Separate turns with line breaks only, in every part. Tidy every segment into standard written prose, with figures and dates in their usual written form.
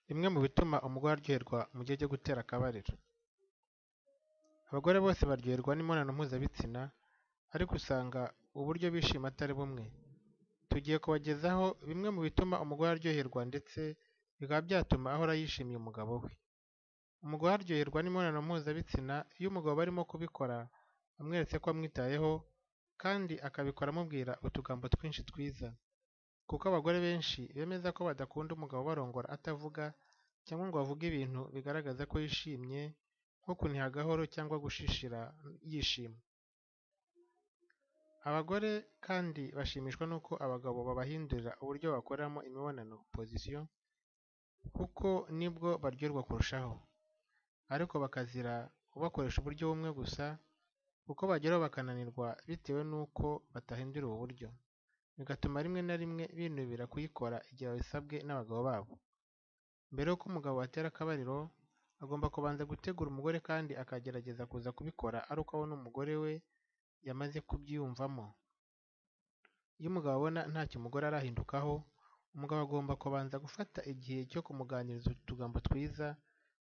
Bimwe mu bituma umugore aryoherwa mu gihe cyo gutera akabariro. Abagore bose baryoherwa n'imibonano mpuzabitsina, ariko usanga uburyo bishima atari bumwe. Tugiye kubagezaho bimwe mu bituma umugore aryoherwa ndetse bikaba byatuma ahora yishimiye umugabo we. Umugore aryoherwa n'imibonano mpuzabitsina iyo umugabo barimo kubikora amweretse ko amwitayeho kandi akabikora amubwira utugambo twinshi twiza. Kuko abagore benshi bemeza ko badakunda umugabo ubarongora atavuga cyangwa ngo avuge ibintu bigaragaza ko yishimye nko kuniha gahoro cyangwa gushishira yishima. Abagore kandi bashimishwa n'uko abagabo babahindurira uburyo bakoramo imibonano (position) kuko nibwo baryoherwa kurushaho. Ariko bakazira ubakoresha uburyo bumwe gusa kuko bageraho bakananirwa bitewe n'uko batahinduriwe uburyo, bigatuma rimwe na rimwe binubira kuyikora igihe babisabwe n'abagabo babo. Mbere y'uko umugabo atera akabariro, agomba kubanza gutegura umugore kandi akagerageza kuza kubikora ari uko abona umugore we yamaze kubyiyumvamo. Iyo umugabo abona ntacyo umugore arahindukaho, umugabo agomba kubanza gufata igihe cyo kumuganiriza utugambo twiza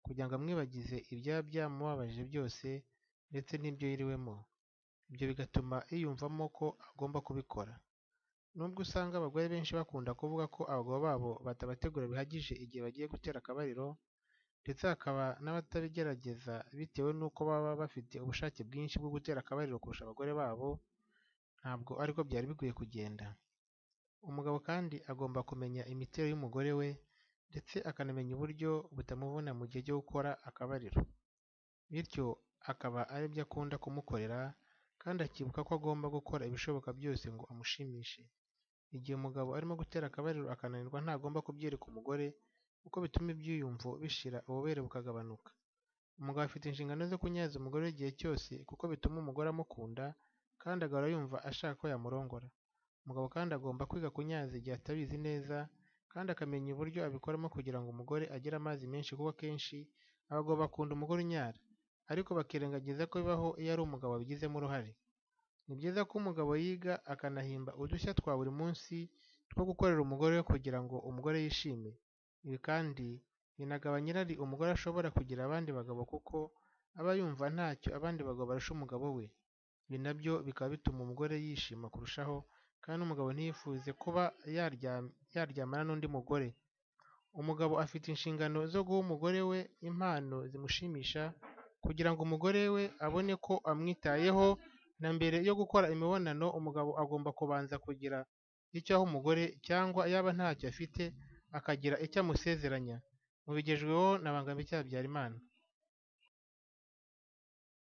kugira ngo amwibagize ibyaba byamubabaje byose ndetse n'ibyo yiriwemo. Ibyo bigatuma yiyumvamo ko agomba kubikora. Nubwo usanga abagore benshi bakunda kuvuga ko abagabo babo batabategura bihagije igihe bagiye gutera akabariro, ndetse hakaba n'abatabigerageza bitewe n'uko baba bafite ubushake bwinshi bwo gutera akabariro kurusha abagore babo, ntabwo ariko byari bikwiye kugenda. Umugabo kandi agomba kumenya imiterere y'umugore we ndetse akanamenya uburyo butamuvuna mu gihe cyo gukora akabariro. Bityo akaba aribyo akunda kumukorera kandi akibuka ko agomba gukora ibishoboka byose ngo amushimishe. Igihe umugabo arimo gutera akabariro akananirwa ntagomba kubyereka umugore kuko bituma ibyiyumvo bishira ububobere bukagabanuka. Umugabo afite inshingano zo kunyaza umugore we igihe cyose kuko bituma umugore amukunda kandi agahora yumva ashaka ko yamurongora. Umugabo kandi agomba kwiga kunyaza igihe atabizi neza kandi akamenya uburyo abikoramo kugira ngo umugore agire amazi menshi kuko akenshi abagabo bakunda umugore unyara, ariko bakirengagiza ko bibaho iyo ari umugabo wabigizemo uruhare. Ni byiza ko umugabo yiga akanahimba udushya twa buri munsi two gukorera umugore we kugira ngo umugore yishime. Ibi kandi binagabanya irari umugore ashobora kugirira abandi bagabo kuko aba yumva ntacyo abandi bagabo barusha umugabo we. Ibi nabyo bikaba bituma umugore yishima kurushaho kandi n'umugabo ntiyifuze kuba yaryamana n'undi mugore. Umugabo afite inshingano zo guha umugore we impano zimushimisha kugira ngo umugore we abone ko amwitayeho, na mbere yo gukora imibonano umugabo agomba kubanza kugira icyo aha umugore cyangwa yaba ntacyo afite akagira icyo amusezeranya. Mubigejweho na Bangamike Habyarimana.